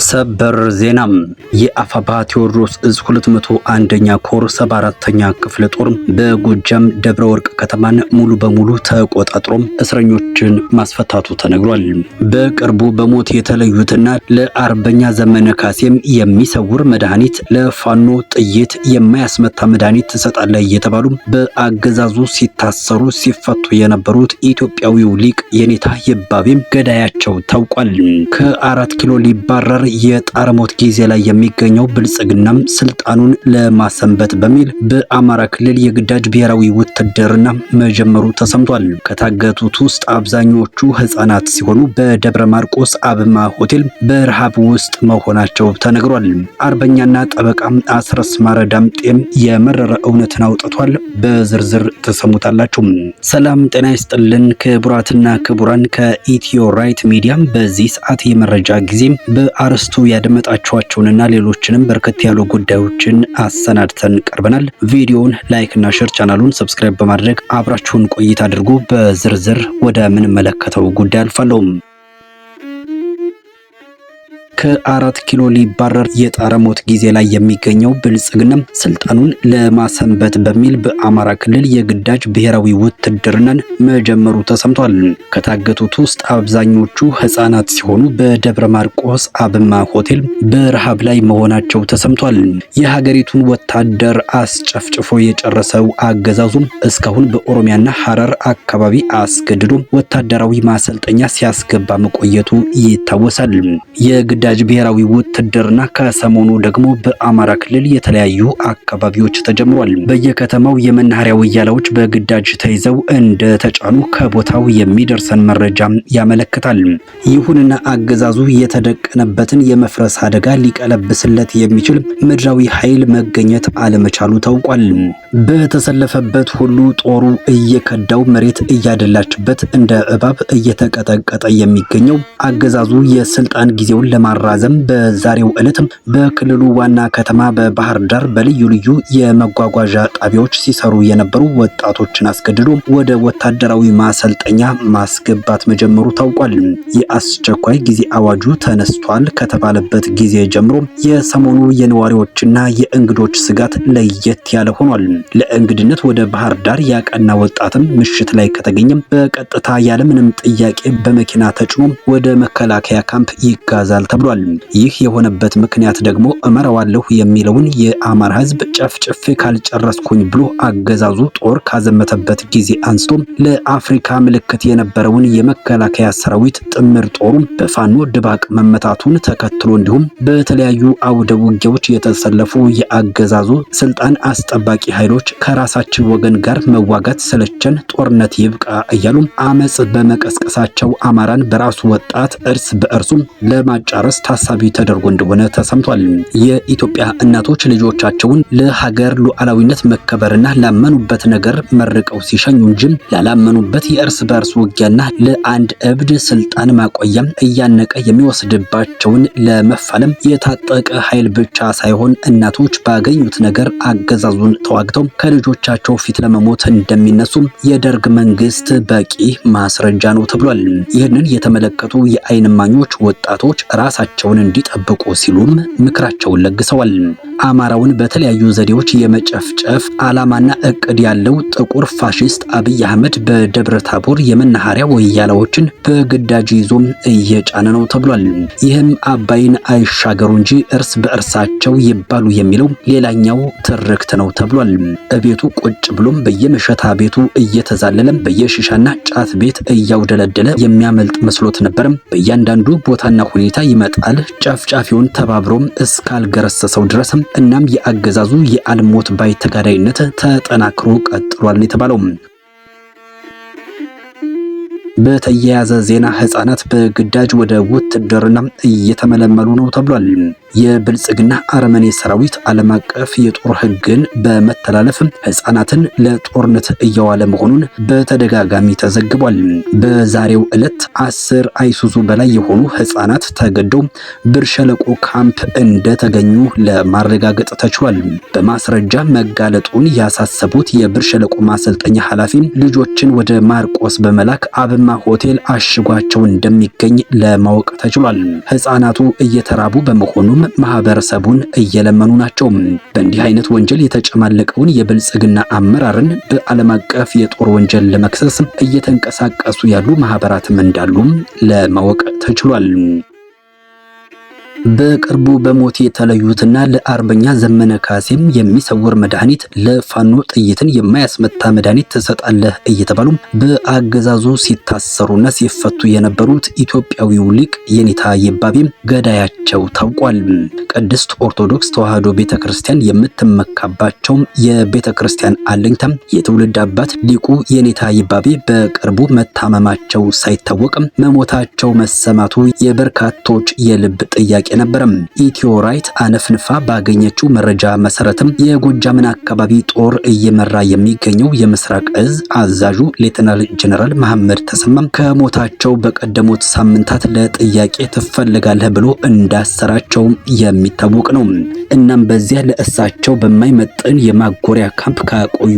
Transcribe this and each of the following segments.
ሰበር ዜና። የአፋብኃ ቴዎድሮስ እዝ 201ኛ ኮር 74ኛ ክፍለ ጦር በጎጃም ደብረ ወርቅ ከተማን ሙሉ በሙሉ ተቆጣጥሮ እስረኞችን ማስፈታቱ ተነግሯል። በቅርቡ በሞት የተለዩትና ለአርበኛ ዘመነ ካሴም የሚሰውር መድኃኒት፣ ለፋኖ ጥይት የማያስመታ መድኃኒት ትሰጣለህ እየተባሉ በአገዛዙ ሲታሰሩ ሲፈቱ የነበሩት ኢትዮጵያዊው ሊቅ የኔታ ይባቤም ገዳያቸው ታውቋል። ከ4 ኪሎ ሊባረር የጣረሞት ጊዜ ላይ የሚገኘው ብልጽግናም ስልጣኑን ለማሰንበት በሚል በአማራ ክልል የግዳጅ ብሔራዊ ውትድርና መጀመሩ ተሰምቷል። ከታገቱት ውስጥ አብዛኞቹ ህጻናት ሲሆኑ በደብረ ማርቆስ አብማ ሆቴል በረሃብ ውስጥ መሆናቸው ተነግሯል። አርበኛና ጠበቃ አስረስ ማረ ዳምጤም የመረረ እውነትን አውጥቷል። በዝርዝር ተሰሙታላችሁ። ሰላም ጤና ይስጥልን ክቡራትና ክቡራን፣ ከኢትዮ ራይት ሚዲያም በዚህ ሰዓት የመረጃ ጊዜ በአርስቱ ያደመጣችኋቸውንና ሌሎችንም በርከት ያሉ ጉዳዮችን አሰናድተን ቀርበናል። ቪዲዮውን like እና share፣ ቻናሉን subscribe በማድረግ አብራችሁን ቆይታ አድርጉ። በዝርዝር ወደ ምንመለከተው ጉዳይ አልፋለሁ። ከ4 ኪሎ ሊባረር የጣረ ሞት ጊዜ ላይ የሚገኘው ብልጽግና ስልጣኑን ለማሰንበት በሚል በአማራ ክልል የግዳጅ ብሔራዊ ውትድርናን መጀመሩ ተሰምቷል። ከታገቱት ውስጥ አብዛኞቹ ህጻናት ሲሆኑ በደብረ ማርቆስ አብማ ሆቴል በረሃብ ላይ መሆናቸው ተሰምቷል። የሀገሪቱን ወታደር አስጨፍጭፎ የጨረሰው አገዛዙም እስካሁን በኦሮሚያና ሐረር አካባቢ አስገድዶ ወታደራዊ ማሰልጠኛ ሲያስገባ መቆየቱ ይታወሳል። የግዳጅ ብሔራዊ ውትድርና ከሰሞኑ ደግሞ በአማራ ክልል የተለያዩ አካባቢዎች ተጀምሯል። በየከተማው የመናኸሪያ ወያላዎች በግዳጅ ተይዘው እንደተጫኑ ከቦታው የሚደርሰን መረጃ ያመለክታል። ይሁንና አገዛዙ የተደቀነበትን የመፍረስ አደጋ ሊቀለብስለት የሚችል ምድራዊ ኃይል መገኘት አለመቻሉ ታውቋል። በተሰለፈበት ሁሉ ጦሩ እየከዳው መሬት እያደላችበት እንደ እባብ እየተቀጠቀጠ የሚገኘው አገዛዙ የስልጣን ጊዜውን ለማራዘም በዛሬው ዕለት በክልሉ ዋና ከተማ በባህር ዳር በልዩ ልዩ የመጓጓዣ ጣቢያዎች ሲሰሩ የነበሩ ወጣቶችን አስገድዶ ወደ ወታደራዊ ማሰልጠኛ ማስገባት መጀመሩ ታውቋል። የአስቸኳይ ጊዜ አዋጁ ተነስቷል ከተባለበት ጊዜ ጀምሮ የሰሞኑ የነዋሪዎችና የእንግዶች ስጋት ለየት ያለ ሆኗል። ለእንግድነት ወደ ባህር ዳር ያቀና ወጣትም ምሽት ላይ ከተገኘም በቀጥታ ያለምንም ጥያቄ በመኪና ተጭኖ ወደ መከላከያ ካምፕ ይጋዛል ተብሏል። ይህ የሆነበት ምክንያት ደግሞ እመራዋለሁ የሚለውን የአማራ ሕዝብ ጨፍጭፌ ካልጨረስኩኝ ብሎ አገዛዙ ጦር ካዘመተበት ጊዜ አንስቶ ለአፍሪካ ምልክት የነበረውን የመከላከያ ሰራዊት ጥምር ጦሩ በፋኖ ድባቅ መመታቱን ተከትሎ እንዲሁም በተለያዩ አውደ ውጊያዎች የተሰለፉ የአገዛዙ ስልጣን አስጠባቂ ኃይሎች ከራሳችን ወገን ጋር መዋጋት ሰለቸን፣ ጦርነት ይብቃ እያሉ አመጽ በመቀስቀሳቸው አማራን በራሱ ወጣት እርስ በእርሱ ለማጫረስ ታሳቢ ተደርጎ እንደሆነ ተሰምቷል። የኢትዮጵያ እናቶች ልጆቻቸውን ለሀገር ሉዓላዊነት መከበርና ላመኑበት ነገር መርቀው ሲሸኙ እንጂ ላላመኑበት የእርስ በእርስ ውጊያና ለአንድ እብድ ስልጣን ማቆያም እያነቀ የሚወስድባቸውን ለመፋለም የታጠቀ ኃይል ብቻ ሳይሆን እናቶች ባገኙት ነገር አገዛዙን ተዋግተው ከልጆቻቸው ፊት ለመሞት እንደሚነሱ የደርግ መንግስት በቂ ማስረጃ ነው ተብሏል። ይህንን የተመለከቱ የዓይን እማኞች ወጣቶች ራሳቸውን እንዲጠብቁ ሲሉም ምክራቸውን ለግሰዋል። አማራውን በተለያዩ ዘዴዎች የመጨፍጨፍ ዓላማና እቅድ ያለው ጥቁር ፋሽስት አብይ አህመድ በደብረ ታቦር የመናኸሪያ ወያላዎችን በግዳጅ ይዞም እየጫነ ነው ተብሏል። ይህም አባይን አይሻገሩ እንጂ እርስ በእርሳቸው ይባሉ የሚለው ሌላኛው ትርክት ነው ተብሏል። እቤቱ ቁጭ ብሎም በየመሸታ ቤቱ እየተዛለለም በየሽሻና ጫት ቤት እያውደለደለ የሚያመልጥ መስሎት ነበርም። በእያንዳንዱ ቦታና ሁኔታ ይመጣል ጨፍጫፊውን ተባብሮም እስካልገረሰሰው ድረስም። እናም የአገዛዙ የአልሞት ባይ ተጋዳይነት ተጠናክሮ ቀጥሏል የተባለው። በተያያዘ ዜና ህጻናት በግዳጅ ወደ ውትድርና እየተመለመሉ ነው ተብሏል። የብልጽግና አረመኔ ሰራዊት ዓለም አቀፍ የጦር ሕግን በመተላለፍ ህፃናትን ለጦርነት እያዋለ መሆኑን በተደጋጋሚ ተዘግቧል። በዛሬው ዕለት 10 አይሱዙ በላይ የሆኑ ህፃናት ተገደው ብር ሸለቆ ካምፕ እንደተገኙ ለማረጋገጥ ተችሏል። በማስረጃ መጋለጡን ያሳሰቡት የብር ሸለቆ ማሰልጠኛ ኃላፊ ልጆችን ወደ ማርቆስ በመላክ አብማ ሆቴል አሽጓቸው እንደሚገኝ ለማወቅ ተችሏል። ህፃናቱ እየተራቡ በመሆኑም ማህበረሰቡን እየለመኑ ናቸው። በእንዲህ አይነት ወንጀል የተጨማለቀውን የብልጽግና አመራርን በዓለም አቀፍ የጦር ወንጀል ለመክሰስ እየተንቀሳቀሱ ያሉ ማህበራትም እንዳሉም ለማወቅ ተችሏል። በቅርቡ በሞት የተለዩትና ለአርበኛ ዘመነ ካሴም የሚሰውር መድኃኒት ለፋኖ ጥይትን የማያስመታ መድኃኒት ትሰጣለህ እየተባሉ በአገዛዙ ሲታሰሩና ሲፈቱ የነበሩት ኢትዮጵያዊው ሊቅ የኔታ ይባቤም ገዳያቸው ታውቋል። ቅድስት ኦርቶዶክስ ተዋሕዶ ቤተክርስቲያን የምትመካባቸው የቤተክርስቲያን አለኝታም የትውልድ አባት ሊቁ የኔታ ይባቤ በቅርቡ መታመማቸው ሳይታወቅም መሞታቸው መሰማቱ የበርካቶች የልብ ጥያቄ ነበረም። ኢትዮ ራይት አነፍንፋ ባገኘችው መረጃ መሰረትም የጎጃምን አካባቢ ጦር እየመራ የሚገኘው የምስራቅ እዝ አዛዡ ሌተናል ጀነራል መሐመድ ተሰማም ከሞታቸው በቀደሙት ሳምንታት ለጥያቄ ትፈልጋለህ ብሎ እንዳሰራቸው የሚታወቅ ነው። እናም በዚያ ለእሳቸው በማይመጥን የማጎሪያ ካምፕ ካቆዩቸው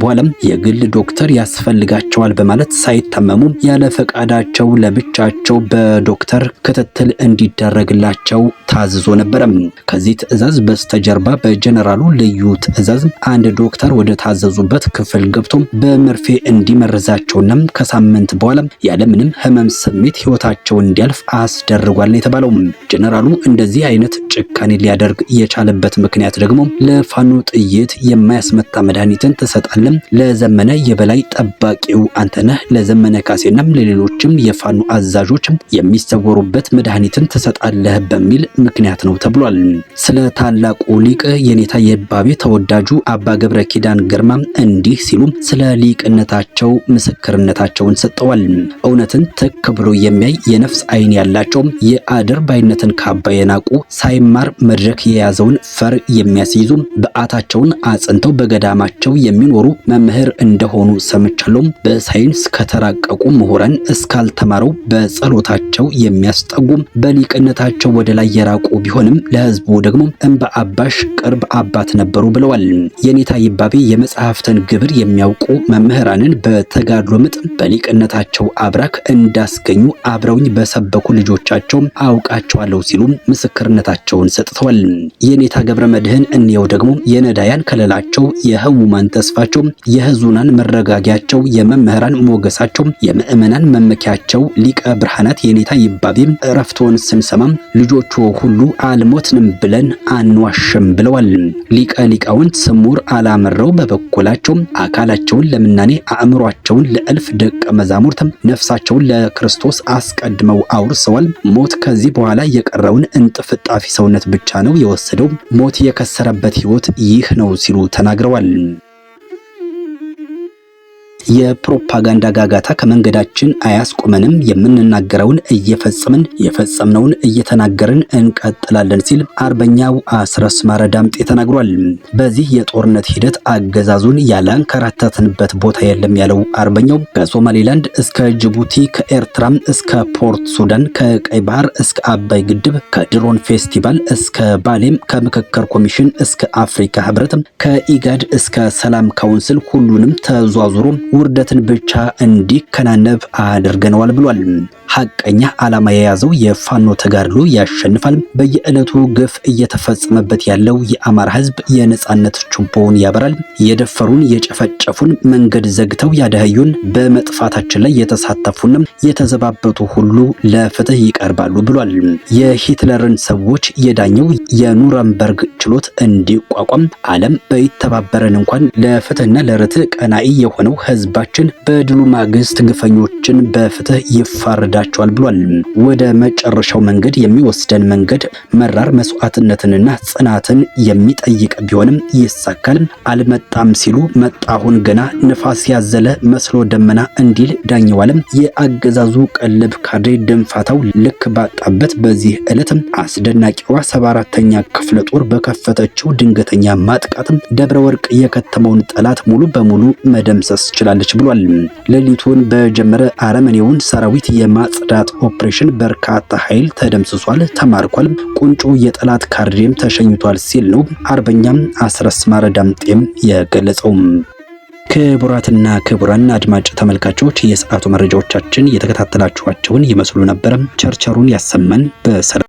በኋላም የግል ዶክተር ያስፈልጋቸዋል በማለት ሳይታመሙ ያለ ፈቃዳቸው ለብቻቸው በዶክተር ክትትል እንዲደረግላቸው ታዝዞ ነበረ። ከዚህ ትዕዛዝ በስተጀርባ በጀነራሉ ልዩ ትዕዛዝ አንድ ዶክተር ወደ ታዘዙበት ክፍል ገብቶ በመርፌ እንዲመርዛቸውና ከሳምንት በኋላ ያለምንም ህመም ስሜት ህይወታቸው እንዲያልፍ አስደርጓል ነው የተባለው። ጀነራሉ እንደዚህ አይነት ጭካኔ ሊያደርግ የቻለበት ምክንያት ደግሞ ለፋኖ ጥይት የማያስመታ መድኃኒትን ትሰጣለም፣ ለዘመነ የበላይ ጠባቂው አንተነህ፣ ለዘመነ ካሴናም ለሌሎችም የፋኖ አዛዦች የሚሰወሩበት መድኃኒትን ትሰጣለህ በሚል ምክንያት ነው ተብሏል። ስለ ታላቁ ሊቅ የኔታ ይባቤ ተወዳጁ አባ ገብረ ኪዳን ግርማ እንዲህ ሲሉ ስለ ሊቅነታቸው ምስክርነታቸውን ሰጥተዋል። እውነትን ትክ ብሎ የሚያይ የነፍስ ዓይን ያላቸው፣ የአድር ባይነትን ካባ የናቁ፣ ሳይማር መድረክ የያዘውን ፈር የሚያስይዙ፣ በዓታቸውን አጽንተው በገዳማቸው የሚኖሩ መምህር እንደሆኑ ሰምቻለሁ። በሳይንስ ከተራቀቁ ምሁራን እስካልተማረው በጸሎታቸው የሚያስጠጉ፣ በሊቅነታቸው ወደ ላይ የራቁ ቢሆንም ለሕዝቡ ደግሞ እንባ አባሽ ቅርብ አባት ነበሩ ብለዋል። የኔታ ይባቤ የመጽሐፍትን ግብር የሚያውቁ መምህራንን በተጋድሎ ምጥ በሊቅነታቸው አብራክ እንዳስገኙ አብረውኝ በሰበኩ ልጆቻቸው አውቃቸዋለሁ ሲሉ ምስክርነታቸውን ሰጥተዋል። የኔታ ገብረ መድህን እንየው ደግሞ የነዳያን ከለላቸው፣ የህሙማን ተስፋቸው፣ የህዙናን መረጋጊያቸው፣ የመምህራን ሞገሳቸው፣ የምዕመናን መመኪያቸው ሊቀ ብርሃናት የኔታ ይባቤ እረፍቶን ስንሰማም ልጆቹ ሁሉ አልሞትንም ብለን አንዋሽም ብለዋል። ሊቀ ሊቃውንት ስሙር አላምረው በበኩላቸው አካላቸውን ለምናኔ፣ አእምሯቸውን ለእልፍ ደቀ መዛሙርት፣ ነፍሳቸውን ለክርስቶስ አስቀድመው አውርሰዋል። ሞት ከዚህ በኋላ የቀረውን እንጥፍጣፊ ሰውነት ብቻ ነው የወሰደው። ሞት የከሰረበት ህይወት ይህ ነው ሲሉ ተናግረዋል። የፕሮፓጋንዳ ጋጋታ ከመንገዳችን አያስቆመንም፣ የምንናገረውን እየፈጸምን የፈጸምነውን እየተናገርን እንቀጥላለን ሲል አርበኛው አስረስ ማረ ዳምጤ ተናግሯል። በዚህ የጦርነት ሂደት አገዛዙን ያላንከራተትንበት ቦታ የለም ያለው አርበኛው ከሶማሌላንድ እስከ ጅቡቲ፣ ከኤርትራም እስከ ፖርት ሱዳን፣ ከቀይ ባህር እስከ አባይ ግድብ፣ ከድሮን ፌስቲቫል እስከ ባሌም፣ ከምክክር ኮሚሽን እስከ አፍሪካ ህብረት፣ ከኢጋድ እስከ ሰላም ካውንስል ሁሉንም ተዟዙሮ ውርደትን ብቻ እንዲከናነብ አድርገነዋል ብሏል። ሐቀኛ ዓላማ የያዘው የፋኖ ተጋድሎ ያሸንፋል። በየዕለቱ ግፍ እየተፈጸመበት ያለው የአማራ ሕዝብ የነጻነት ችቦውን ያበራል። የደፈሩን፣ የጨፈጨፉን፣ መንገድ ዘግተው ያደህዩን፣ በመጥፋታችን ላይ የተሳተፉንም የተዘባበቱ ሁሉ ለፍትህ ይቀርባሉ ብሏል። የሂትለርን ሰዎች የዳኘው የኑረምበርግ ችሎት እንዲቋቋም ዓለም በይተባበረን እንኳን ለፍትህና ለርትዕ ቀናኢ የሆነው ህዝባችን በድሉ ማግስት ግፈኞችን በፍትህ ይፋረዳል ያስገድዳቸዋል ብሏል። ወደ መጨረሻው መንገድ የሚወስደን መንገድ መራር መስዋዕትነትንና ጽናትን የሚጠይቅ ቢሆንም ይሳካል። አልመጣም ሲሉ መጣሁን ገና ንፋስ ያዘለ መስሎ ደመና እንዲል ዳኘዋለም የአገዛዙ ቀልብ ካድሬ ድንፋታው ልክ ባጣበት በዚህ ዕለት አስደናቂዋ 74ኛ ክፍለ ጦር በከፈተችው ድንገተኛ ማጥቃት ደብረ ወርቅ የከተመውን ጠላት ሙሉ በሙሉ መደምሰስ ችላለች ብሏል። ሌሊቱን በጀመረ አረመኔውን ሰራዊት የማጽዳት ኦፕሬሽን በርካታ ኃይል ተደምስሷል፣ ተማርኳል፣ ቁንጮ የጠላት ካድሬም ተሸኝቷል ሲል ነው አርበኛም አስረስ ማረ ዳምጤም የገለጸው። ክቡራትና ክቡራን አድማጭ ተመልካቾች የሰዓቱ መረጃዎቻችን የተከታተላችኋቸውን ይመስሉ ነበር። ቸርቸሩን ያሰማን። በሰላም።